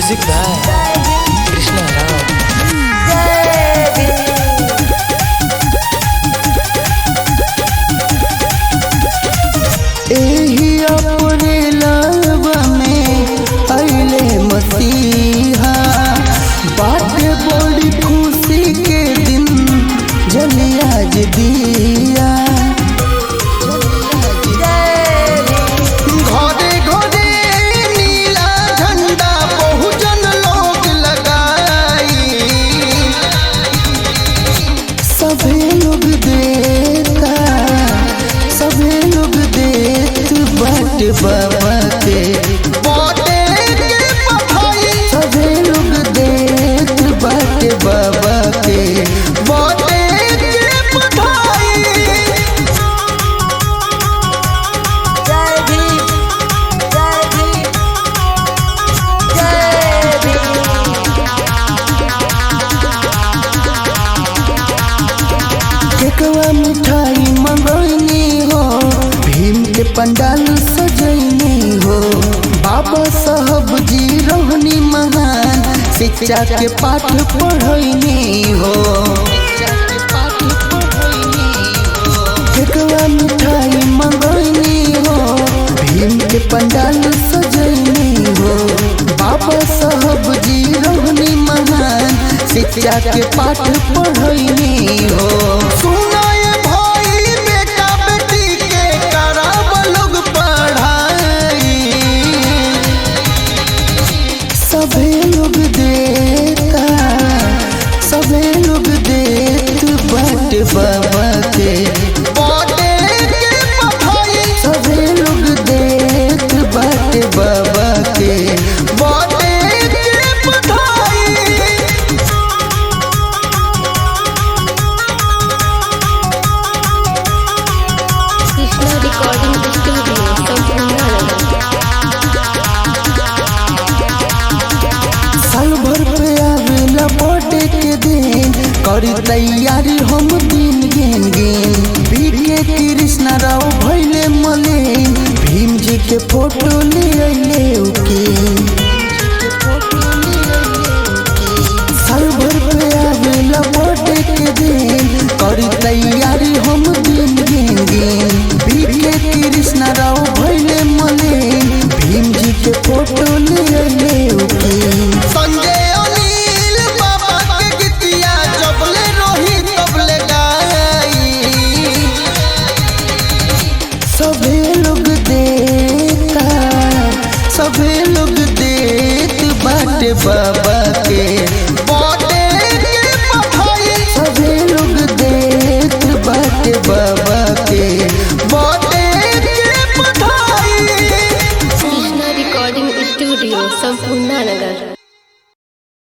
Music by Krishna Rao. जय भीम। एही अप्रैलवा में अइले मसीहा, बाटे बड़ी खुशी के दिन जलिया जे दिया। जय भीम। घरे घरे नीला झंडा बहुजन लोग लगाई, सभे लोग देता, सभे लोग देत बाट बाबा के बर्थडे के बधाई। सभे लोग देत बाट बाबा के बर्थडे के बधाई। जय भीम। जय भीम। जय भीम। केकवा मिठाई मंगैनी हो, भीम के पंडाल सजैनी हो। बाबा साहब जी रोहनी महान, शिक्षा के पाठ पढ़ैनी हो। केकवा मिठाई मंगैनी हो, भीम के पंडाल सजैनी हो। बाबा साहब जी रोहनी महान, शिक्षा के पाठ पढ़ैनी हो। सुनाए भाई बेटा बेटी के कराब लोग पढ़ाई। सभे लोग देता, सभे लोग देत बाट बाबा के बर्थडे के बधाई। सभे लोग देत बाट बाबा के बर्थडे के बधाई। Krishna recording studio Sampurnanagar. साल भर पे आवेला बर्थडे के दिन, करी तैयारी हम दिन गिन गिन। बीके कृष्णा राव भैले मलिन, भीम जी के फोटो ले अइले उकीन। साल भर पे आवेला बर्थडे के दिन, करी तैयारी हम दिन गिन गिन। बीके कृष्णा राव भैले मलिन, भीम जी के फोटो ले अइले उकीन। संजय अनिल बाबा के गीतिया जबले रोही तबले गाई। सभे लोग देता, सभे लोग देत बाट बाबा के बर्थडे के बधाई। सभे लोग देत बाट बाबा के बर्थडे के बधाई। Krishna recording studio Sampurnanagar.